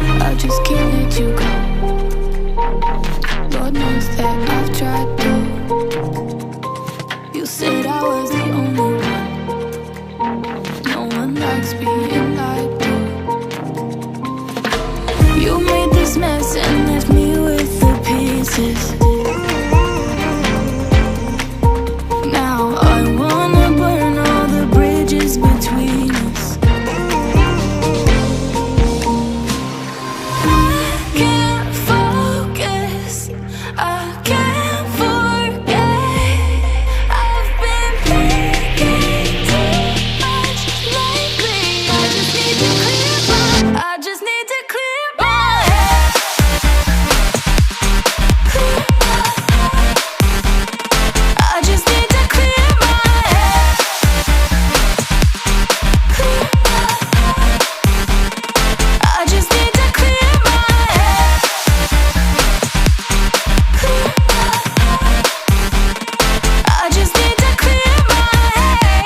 I just can't let you go. Lord knows that I've tried to. You said I was the only one. No one likes being lied to. You made this mess and left me with the pieces. Now I wanna burn all the bridges between us. I can't focus. I can't forget. I've been thinking too much lately. I just need to clear my. I just need to clear my head. Clear my head. I just need to clear my head. Clear my head. I just need to clear my head. Clear my head. I just need to clear my head.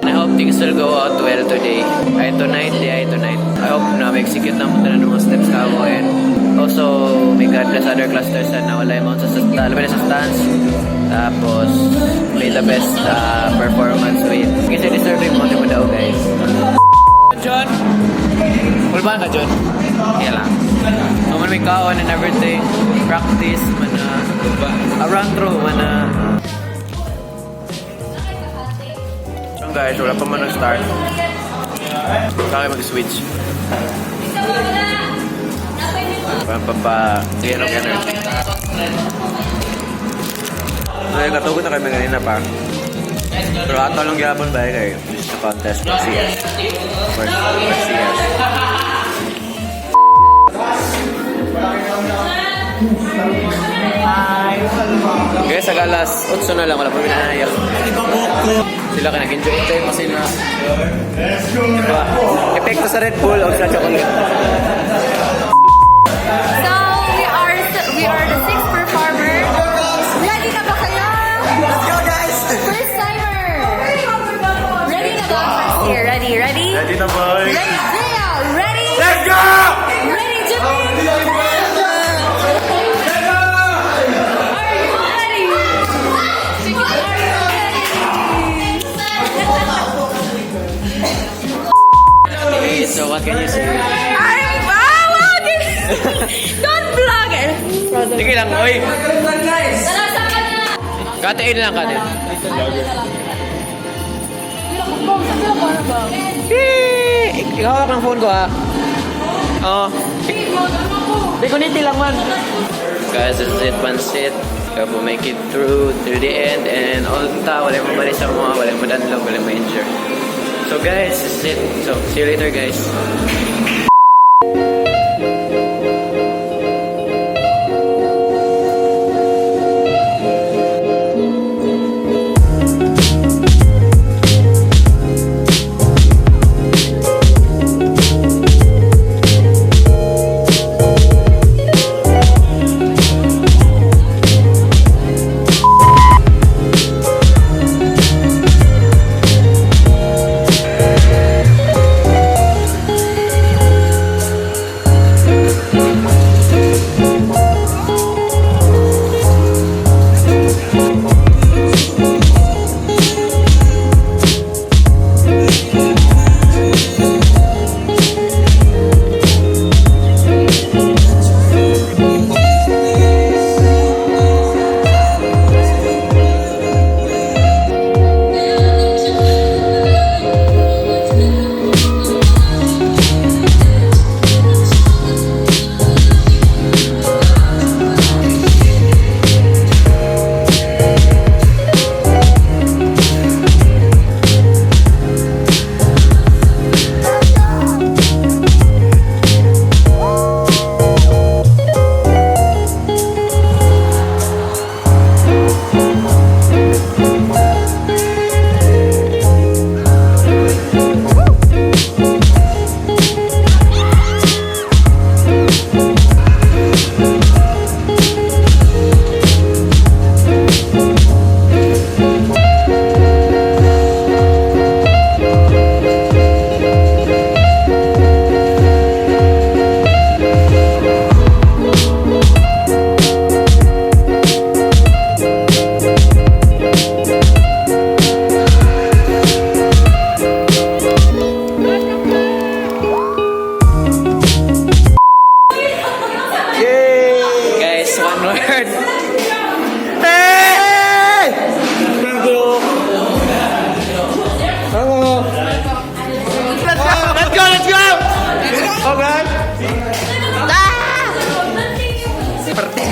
I hope things will go out well today. Ay, tonight, yeah, ay, tonight. I hope na ma-execute na mo tanan ng mga steps kamo and also may God bless other clusters na wala yung mga sa labi na sa stance. Tapos, may the best performance win. Kasi deserving mo mo daw, guys. John! Kulbaan ka, John? Kaya lang. So, man may kaon and everything. Practice, man na run through, man na. So guys, wala pa man nag-start. Kaya mag-switch. Parang papa, ganyan ang energy. So yun, katugod na kami kanina pa. Pero ato lang gyapon ba kay this is a contest for CS. For CS. Guys, sa alas 8 na lang, wala pa minanayak. Sila ka nag-enjoy enjoy pa sila. Diba? Epekto sa Red Bull o sa chocolate. So, we are the six performer. Ready na ba kayo? Let's go, guys! First timer! Ready na ba? First year. Ready, ready? Ready na, boy! Ready, Zia! Ready? Let's go! Ready, Jimmy? Are you ready? Are you ready? So what can you say? I'm wow! Don't vlog it! Sige lang, oy! Katiin lang, katiin. Eh, ikaw hawak ng phone ko ah. Oo. Di ko niti lang man. Guys, this is it, pansit. Kaya make it through till the end and all ta, wala mo bali sa mga, wala mo danlog, wala mo injure. So guys, this is it. So, see you later, guys.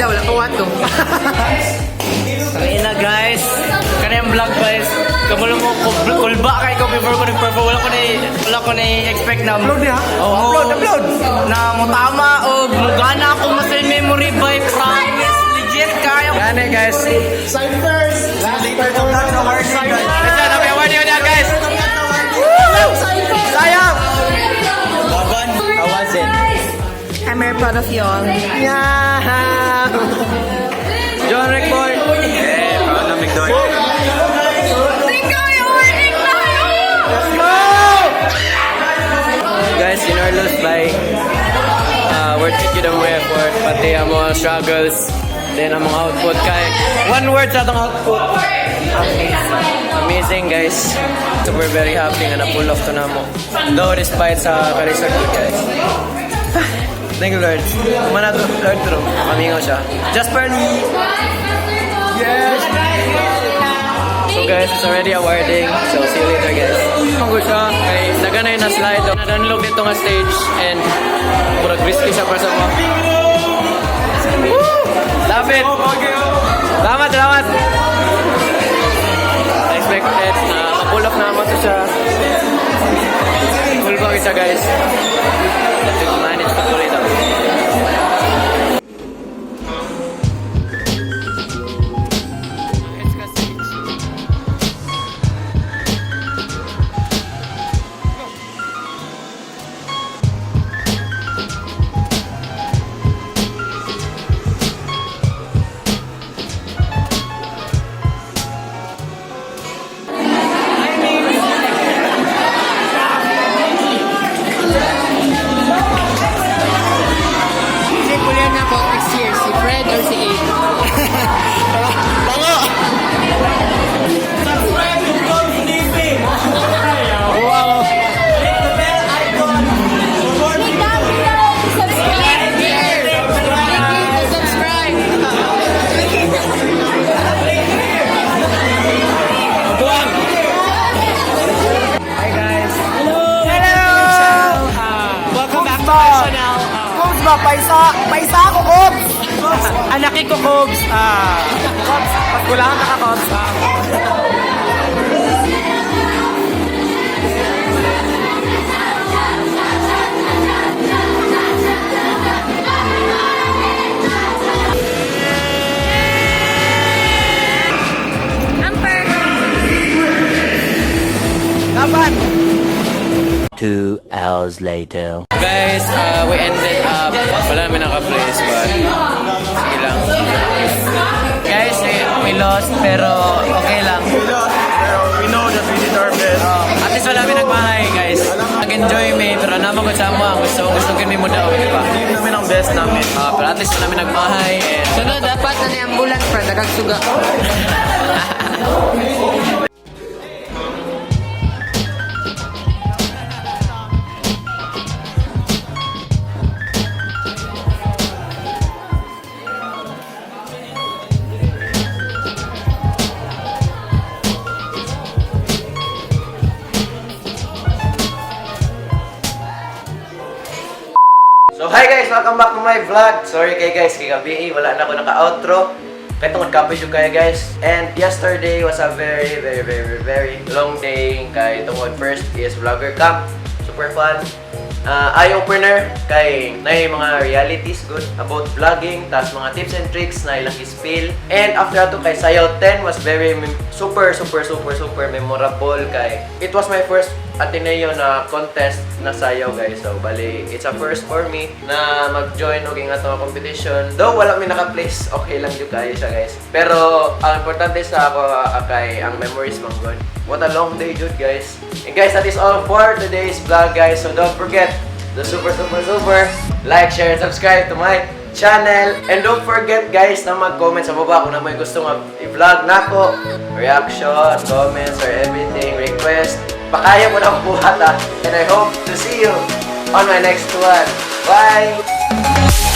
Wala pa wato. Tangina, guys. Kanang vlog, guys. Kamulo mo kulba kay ko before ko nag-perform. Wala ko na expect na Upload niya? Oh, Upload, upload. Na mutama o mugana ako muscle memory by promise. Legit kayo. Gani, guys. Sign first. Later to vlog na awarding, guys. Kasi na may award yun yan, guys. Sayang! Laban, how was it? I'm very proud of you all. Yeah! John Rick Boy. Eh, proud na McDonald. Tingnan yung awarding tayo! Let's go! Guys, in our loss by worth it yun ang mga effort, pati ang mga struggles, then ang mga output kay one word sa atong output. Amazing, guys. Super very happy nga na pull off to namo. Though despite sa kalisod, guys. Thank you, Lord. Kumana to, Lord, true. Pamingaw siya. Jasper Lee! Yes! So guys, it's already awarding. So see you later, guys. Manggo siya kay naganay na slide. Na-download dito nga stage and murag risky siya para sa mo. Woo! Love it! Salamat, salamat! Expected na ma-pull off na to siya. Full bang isa, guys. But we managed to pull it off. Si Kuya na po next year, si Fred or si A. Subscribe to Cubs TV. Wow. Click the bell icon for more Subscribe here! Click here to subscribe! Buwang! Hi, guys! Hello! Welcome back to my channel. Cubs ba? Paisa? Paisa ako, Cubs! Anaki ko, Cubs. Cubs, pagkulangan ka, Cubs. Amper! Laban! 2 hours later. Guys, we ended up, wala namin naka-place, but sige lang. Guys, we lost, pero okay lang. We lost, pero we know that we did our best. At least wala kami nagmahay, guys. Nag-enjoy me, pero naman ko sa mo, ang gusto, gusto ko mo daw, di ba? Give namin ang best namin. Ah, pero at least wala kami nagmahay, and Sunod, dapat na ni ambulance para nagagsuga. So hi guys! Welcome back to my vlog! Sorry kay guys, kay gabi eh, wala na ako naka-outro. Kaya tungod kapoy jud kayo, guys. And yesterday was a very, very, very, very, very long day. Kay tungod first is vlogger camp. Super fun. Eye-opener kay na yung mga realities good about vlogging, tas mga tips and tricks na ilang spill. And after ato kay Sayaw 10 was very super, super, super, super memorable kay it was my first Ateneo na contest na sayaw, guys. So bali it's a first for me na mag-join og nga ato nga competition. Though wala mi naka-place, okay lang jud kayo siya, guys. Pero ang importante sa ako kay ang memories man good. What a long day jud, guys. And guys, that is all for today's vlog, guys. So don't forget the super, super, super like, share, and subscribe to my channel. And don't forget, guys, na mag-comment sa baba kung na may gusto nga i-vlog nako, reaction, comments, or everything, request. Pakaya mo na buhat ah. And I hope to see you on my next one. Bye!